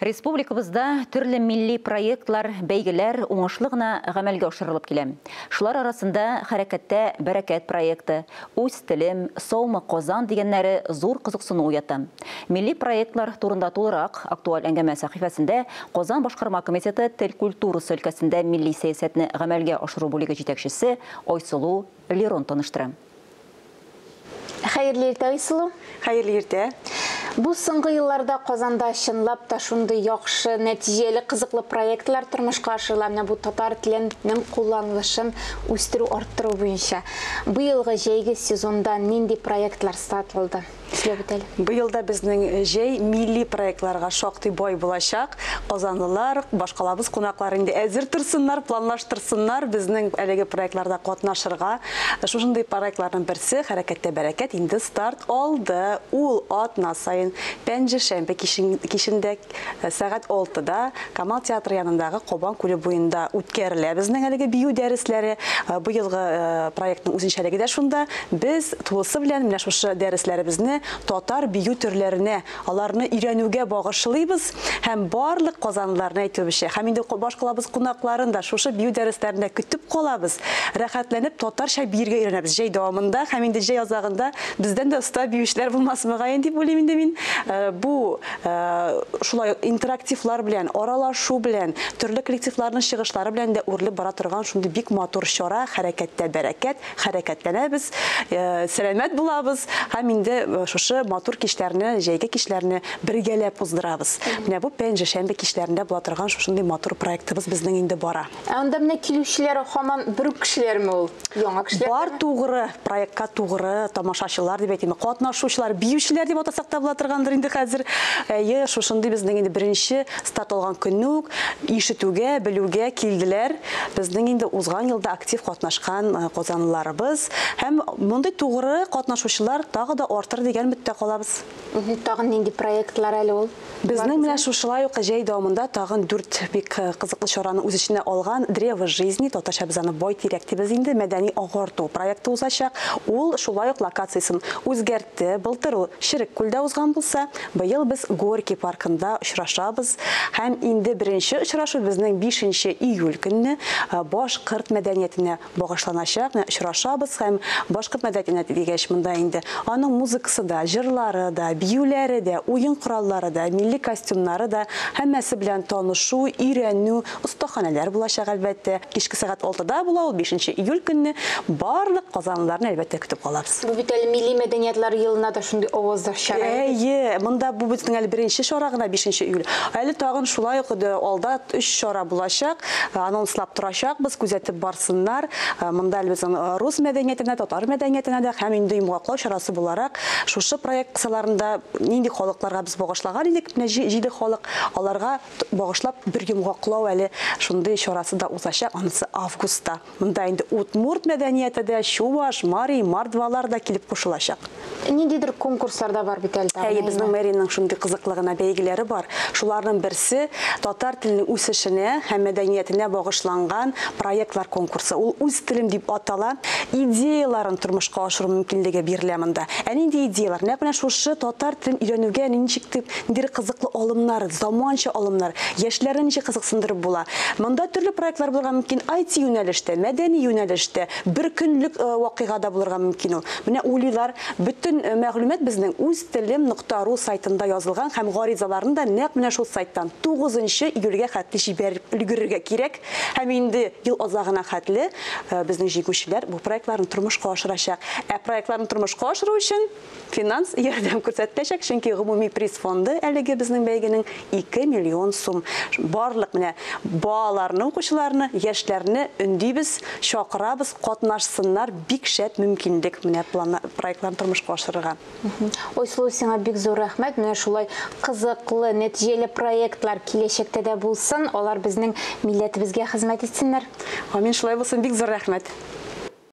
Республикабызда төрле милли проектлар, бәйгеләр уңышлы гына гамәлгә ашырылып килә. Шулар арасында Хәрәкәттә бәрәкәт проекты, Үз телем, Саумы Казан дигәннәре зур кызыксыну уята. Милли проектлар турында тулырак актуаль әңгәмә сәхифәсендә Казан башкарма комитеты тел культурасы өлкәсендә милли сәясәтне гамәлгә ашыру бүлеге җитәкчесе Айсылу Лерон таныштыра. Хәерле иртә, Айсылу. Хәерле иртә. Бу соңгы елларда Казанда чынлап та шундый яхшы, нәтиҗәле, кызыклы проектлар тормышка ашырыла. Менә бу татар теленең кулланылышын үстерү, арттыру буенча. Быелгы җәйге сезонда нинди проектлар старт алды? Сөйләп үт әле. Быел да безнең җәй милли проектларга шактый бай булачак. Казанлылар, башкалабыз кунаклары инде әзер торсыннар, планлаштырсыннар безнең әлеге проектларда катнашырга. Шушындый проектларның берсе Хәрәкәттә бәрәкәт инде старт алды. Ул атна саен пәнҗешәмбе кичендә сәгать 6-да Камал театры янындагы Кабан күле буенда үткәрелә безнең әлеге бию дәресләре. Быелгы проектның үзенчәлеге дә шунда. Без тулысы белән менә шушы дәресләребезне татар бию төрләренә, аларны өйрәнүгә багышлыйбыз һәм барлык казанлыларны әйтүебезчә, һәм инде башкалабыз кунакларын да шушы бию дәресләрендә көтеп калабыз, рәхәтләнеп татарча биергә өйрәнәбез җәй дәвамында һәм инде җәй азагында бездән дә оста биючеләр булмас мөгаен дип уйлыйм инде мин. Бу шулай ук интерактивлар белән, аралашу белән, төрле коллективларның чыгышлары белән дә үрелеп бара торган шундый бик матур чара. Хәрәкәттә бәрәкәт, хәрәкәтләнәбез, сәламәт булабыз һәм инде шушы матур кичләрне, җәйге кичләрне бергәләп уздырабыз. Менә бу пәнҗешәмбе кичләрендә була торган шушындый матур проектыбыз безнең инде бара. Ә анда менә килүчеләр һаман бер үк кешеләрме ул? Яңа кешеләр? Бар тугры, проектка тугры тамашачылар дип әйтим, катнашучылар, биючеләр дип атасак та була торгандыр инде хәзер. Әйе, шушындый безнең инде беренче старт алган көнне үк ишетүгә, белүгә килделәр. Безнең инде узган елда актив катнашкан казанлыларыбыз һәм мондый тугры катнашучылар тагы да артыр дигән өметтә калабыз. Тагын нинди проектлар әле ул? Безнең менә шушылай ук җәй дәвамында тагын 4 бик кызыклы чараны үз эченә алган Древо жизни, татарча без аны бай тирәк дибез инде, мәдәни агарту проекты узачак. Ул шулай ук локациясен үзгәртте. Былтыр ул Черек күлдә узган булса, быел без Горький паркында очрашабыз. Һәм инде беренче очрашу безнең 5 июль көнне башкорт мәдәниятенә багышланачак. Менә очрашабыз һәм башкорт мәдәнияте дигәч, монда инде аның музыкасы да, җырлары да, биюләре дә, уен кораллары да, милли костюмнары да, һәммәсе белән танышу, өйрәнү, остаханәләр булачак әлбәттә. Кичке сәгать 6-да була ул 5 июль көнне. Барлык казанлыларны әлбәттә көтеп калабыз. Бу бит әле милли мәдәниятләр елына да шундый аваздаш чара. Әйе, монда бу безнең әле беренче чара гына 5 июль. Әле тагын шулай ук алда 3 чара булачак. Анонслап торачакбыз, күзәтеп барсыннар. Монда әле безнең рус мәдәниятенә, татар мәдәниятенә дә һәм инде йомгаклау чарасы буларак шушы проект кысаларында нинди халыкларга без багышлаган идек, менә 7 халык, аларга багышлап бер йомгаклау әле шундый чарасы да узачак, анысы августта. Монда инде удмурт мәдәнияте дә, чуваш, мари, мордвалар да килеп кушылачак. Ниндидер конкурслар да бар бит әле тагын, Әйе, безнең әйеме? мэриянең шундый кызыклы гына бәйгеләре бар. Шуларның берсе татар теленең үсешенә һәм мәдәниятенә багышланган проектлар конкурсы. Ул үз телем дип атала. Идеяларын тормышка ашыру мөмкинлеге бирелә монда. Ә нинди идеялар? Нәкъ менә шушы татар телен өйрәнүгә ничек дип, ниндидер кызыклы алымнар, заманча алымнар, яшьләрне ничек кызыксындырып була. Монда төрле проектлар булырга мөмкин, ай ти юнәлештә, мәдәни юнәлештә, бер көнлек вакыйга да булырга мөмкин ул. Менә уйлыйлар, бөтен мәгълүмат безнең үз телем нокта ру сайтында язылган һәм гаризаларны да нәкъ менә шул сайттан 9 июльгә хәтле җибәреп өлгерергә кирәк. Һәм инде ел азагына хәтле безнең җиңүчеләр бу проектларны тормышка ашырачак. Ә проектларны тормышка ашыру өчен финанс ярдәм күрсәтеләчәк, чөнки гомуми приз фонды әлеге безнең бәйгенең 2 миллион сум. Барлык менә балаларны, укучыларны, яшьләрне өндибез, чакырабыз, катнашсыннар, бик шәп мөмкинлек менә проектларны тормышка ашырырга. Айсылу, сиңа бик зур рәхмәт. Менә шулай кызыклы, нәтиҗәле проектлар киләчәктә дә булсын, алар безнең милләтебезгә хезмәт итсеннәр. Амин, шулай булсын, бик зур рәхмәт.